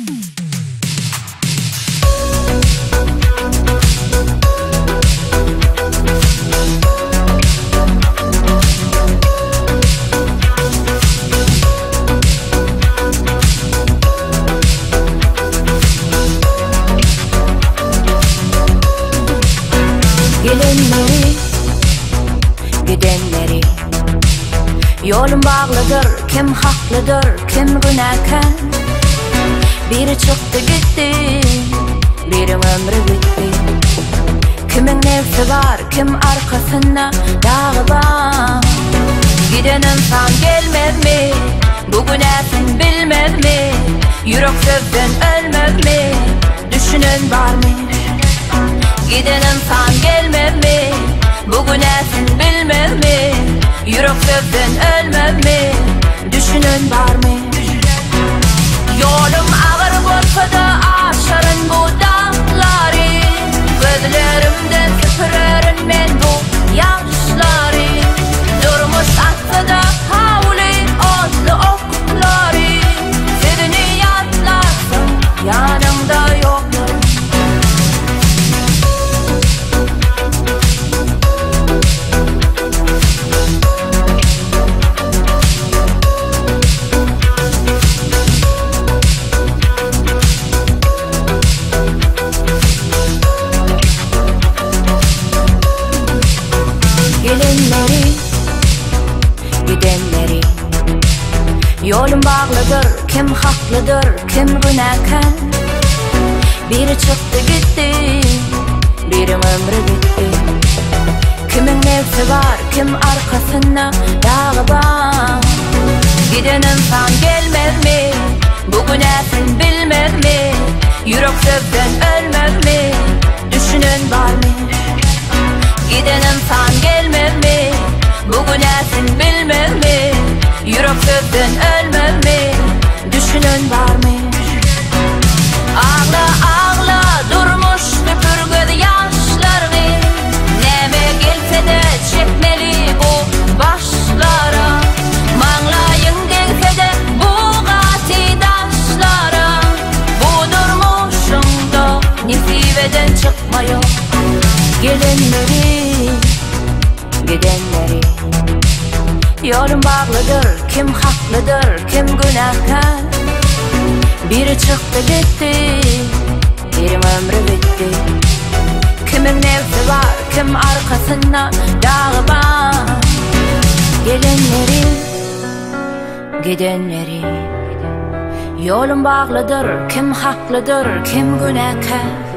Gelenleri, gidenleri Ýolum baglydyr, kim haklydyr, kim günäkär Biri çykdy gitdi, biriň ömri bitdi Kimiň nebsi bar, kim arkasynda dagy bar Giden ynsan gelmezmi, bu günäsin bilmezmi Ýürek sözden ölmezmi, düşünen barmy Giden ynsan gelmezmi, bu günäsin bilmezmi Ýürek sözden ölmezmi, düşünen barmy Ýolum agyr bolsa-da aşaryn bu daglary Gözlerimden süpürerin men bu ýaşlary Durmuş atsa-da howly otly oklary Sözüni ýatlarsyň ýanyňda ýoklary. Gelenleri, gidenleri Ýolum baglydyr, kim haklydyr, kim günäkär Biri çykdy gitdi, biriň ömri bitdi Kimiň nebsi bar, kim arkasynda dagy bar Giden ynsan gelmezmi, bu günäsin bilmezmi Ýürek sözden ölmezmi, düşünen barmy Giden ynsan gelmezmi, bu günäsin bilmezmi Ýürek sözden ölmezmi, düşünen barmy Agla agla durmuş süpür göz ýaşlaryňy Näme gelsede çekmeli bu başlara Maňlaýyň degsede bu gaty daşlara Bu durmuşyňda nesibeden çykma ýok Gelenleri gidenleri Ýolum baglydyr kim haklydyr kim günäkär Biri çykdy gitdi biriň ömri bitdi Kimiň nebsi bar kim arkasynda dagy bar Gelenleri gidenleri Ýolum baglydyr kim haklydyr kim günäkär.